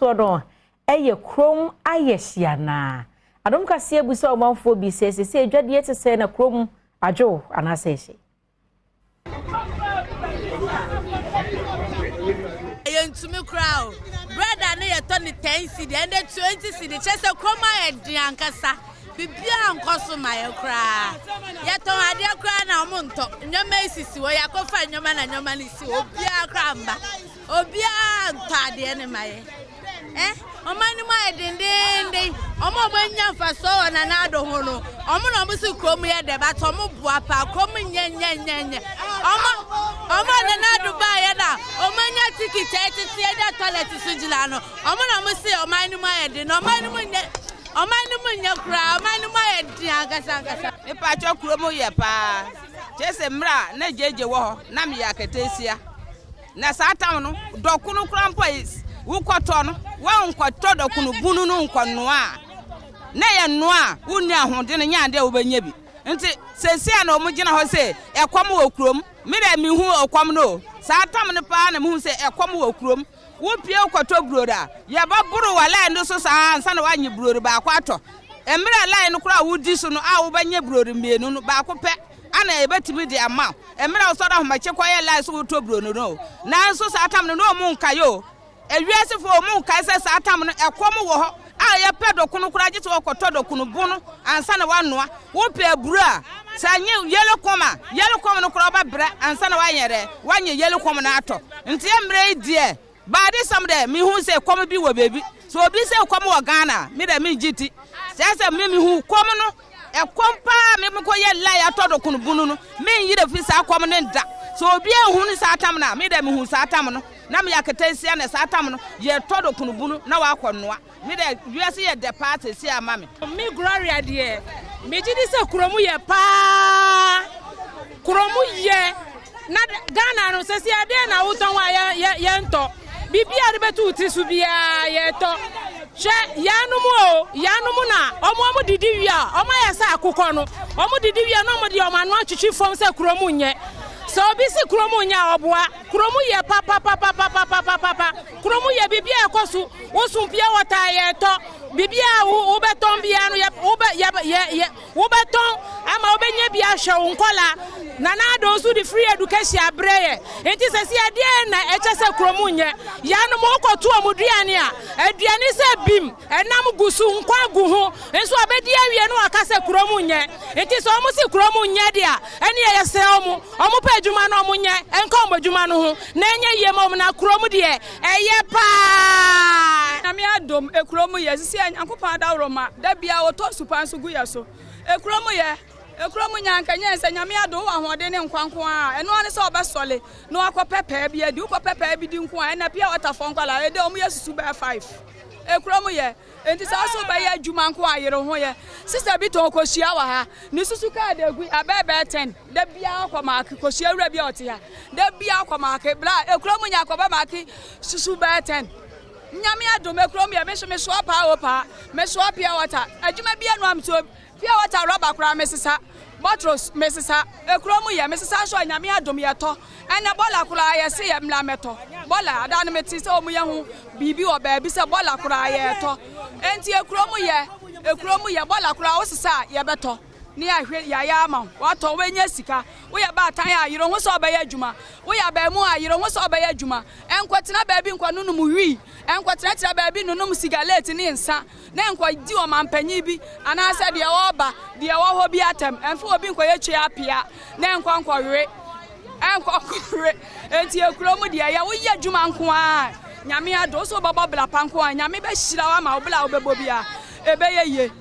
toɔ no ɛyɛ kurom ayɛ hyianaa. Adom Kaseɛ bu sɛ ɔmanfoɔ bi sɛ sɛ sɛ adwadeɛ te sɛ na kurom adwo anaasɛ ɛhyɛ. Yɛntumi koraa o. Bread a ne yɛtɔ ne 10 cedi, ɛnde 20 cedi. Kyerɛ sɛ kurom ayɛ den ankasa. Biribiara nkɔ so ma yɛ koraa. Yɛtɔn adeɛ koraa na ɔmo ntɔ. Nneɛma yi sisi hɔ, yɛakɔfa nneɛma na nneɛma no si hɔ. Obiara koraa mba. Obiara ntɔ adeɛ no ma yɛ. Eh, ɔman no mu ayɛ dendenden. Ɔmo a ɔmo anya mfasoɔ wɔ Nana Addo ho no, ɔmo na ɔmo si kurom yɛ dɛ, but ɔmo boa paa. Kurom nyɛ nyɛ nyɛ nyɛ. Ɔmo ɔmo a Nana Addo baayɛ na ɔmo anya tikiti a ɛtete anya toilet so gyina no, ɔmo na ɔmo si ɔman no mu ayɛ den. Na ɔman no mu nyɛ ɔman no mu nyɛ koraa. Ɔman no mu ayɛ den ankasa ankasa. Mepatwɔ, kurom yɛ paa. Kyerɛ sɛ mmerɛ a na gyegye wɔ hɔ na meyɛ aketesia na saa tam no, dɔkono koraa mpo a wokɔtɔ no, woankɔtɔ dɔkono bunu no nkɔnoa a, na yɛ noa a wonni ahoɔden nyɛ adeɛ a wobɛnya bi. Nti seesia na ɔmo gyina hɔ sɛ ɛkɔm wɔ kurom. Me dɛ, mehu ɔkɔm no o. Saa tam no paa na mehu sɛ ɛkɔm wɔ kurom. Wopie wokɔtɔ burodo a, yɛbɛboro wɔ line no so saa ansa na woanye burodo baako atɔ. Mmerɛ line no koraa a wodi so no a wobɛnyɛ burodo mmienu no, baako pɛ ana yɛbɛtumi de ama wo. Mmerɛ a wosɔre ahomakye kɔyɛ line so wotɔ burodo no o, nanso saa tam no na ɔmo nkae o. Ewiasefoɔ, ɔmo nkae sɛ saa tam no ɛkɔm wɔ hɔ a yɛpɛ dɔkono koraa gye sɛ wɔkɔtɔ dɔkono bono ansa na woanoa. Wopɛ aburo a, sɛ nye yellow kɔm a, yellow kɔm no koraa wobɛbrɛ ansa na woanyɛ dɛ woanyɛ yellow kɔm no atɔ. Nti mmerɛ yi deɛ baade sɛm dɛ mehu sɛ kɔm bi wɔ baabi. Sɛ obi sɛ kɔm wɔ Ghana a, me dɛ mengye ti. Kyerɛ sɛ me mehu kɔm no, ɛkɔm paa. Me mekɔyɛ line atɔ dɔkono bunu no, menyerɛ fi saa kɔm no nda. Sɛ obi anhu no saa tam no a, me dɛ mehu saa tam no na meyɛ aketesia na saa tam no yɛtɔ dɔkono bunu na wakɔ noa. Me dɛ, wiase yɛ dɛ paa sɛsi ama me. Me Gloria deɛ, megye di sɛ kurom yɛ paa. Kurom yɛ na Ghana no sɛsi adeɛ na wotɔn a yɛ yɛntɔ biribi a de bɛto wo tiri so biara, yɛtɔ. Hwɛ yanom o, yanom na ɔmo didi wie a, ɔmo ayɛ sɛ akokɔ no. Ɔmo didi wie a, na ɔmo de ɔmo ano atwitwi fam sɛ kurom nyɛ. Sɛ obi si kurom nyɛ a, ɔboa. Kurom yɛ papapapapapapapa. Kurom yɛ, biribi a ɛkɔ so. Woso pure water, yɛtɔ. Biribi a wobɛtɔn biara no, yɛ wobɛ yɛ yɛ yɛ wobɛtɔn ama wobɛnya bi ahwɛ wo nkɔla. Nana Addo nso de free education abrɛ yɛ, nti sɛ si adeɛ na ɛkyɛ sɛ kurom nyɛ. Yanom wokɔto ɔmo duane a, aduane sɛ bim, ɛnam gu so, nkwa gu ho nso, abɛdi awie no waka sɛ kurom nyɛ. Nti sɛ ɔmo si kurom nyɛ deɛ a, ɛne yɛsrɛ ɔmo, ɔmo pɛ adwuma no, ɔmo nyɛ ɛnka ɔmo adwuma no ho na ɛnyɛ yie ma ɔmo. Na kurom deɛ, ɛyɛ paa. Nyame adom, ekurom yɛ. Sisi a Nyankopɔn adaworo ma da bia wɔtɔ nsupa nso gu yɛ so. Ekurom yɛ, ekurom nya nka nyɛ sɛ Nyame adom, wɔ ahoɔden ne nkwa nko a, ɛno ara ne sɛ ɔbɛsɔle na wakɔpɛ pɛɛ bi adi. Wokɔpɛ pɛɛ bi di nko a, ɛna pure water fɔ nkwala ɛdɛ ɔmo yɛ susu bɛɛ five. Ekurom yɛ. Nti sɛ ɔso bɛyɛ adwuma nko a, yere ho yɛ. Sister bi tɔn kosua wɔ ha, ne susu kaa da egu abɛɛ bɛɛ 10. Da biara kɔ maake kosua wura bi a ɔte ha. Da biara kɔ maake bla. Ekurom nya akɔbɛ maake susu bɛɛ 10. Nyame adom, ekurom yɛ. Me so mesoa paa o paa, mesoa pure water. Adwuma bi anu am so pure water rɔba koraa mesesa, bottles mesesa. Ekurom yɛ. Mesesa nso a, Nyame adom, yɛtɔ. Ɛnɛ bɔla koraa yɛse yɛ mmla mɛtɔ bɔla. Ada no mete sɛ ɔmo yɛ ho biribi wɔ baabi sɛ bɔla koraa yɛtɔ. Enti ekurom yɛ, ekurom yɛ. Bɔla koraa wosesa a, yɛbɛtɔ ne yɛahwɛ yɛayɛ ama wo. Watɔn, wobɛnya sika. Woyɛ baatan a, yere ho sɛ ɔbɛyɛ adwuma. Woyɛ abaamu a, yere ho sɛ ɔbɛyɛ adwuma. Ɛnkɔtena baabi nkɔnonom wii, ɛnkɔtenatena baabi nonom sigaleti ne nsa, na ɛnkɔdi ɔmampanyin bi anaasɛ deɛ ɔreba, deɛ ɛwɔ hɔ bi atɛm. Ɛmfa obi nkɔyɛ twe apea na ɛnkɔ nkɔwe, ɛnkɔ nkɔwe. Enti ekurom deɛ, yɛ woyɛ adwuma nko a, Nyame adom so wobɛbɔ bla pa nko a, Nyame bɛhyira wo ama wo bla a wobɛbɔ bi a ɛbɛyɛ yie.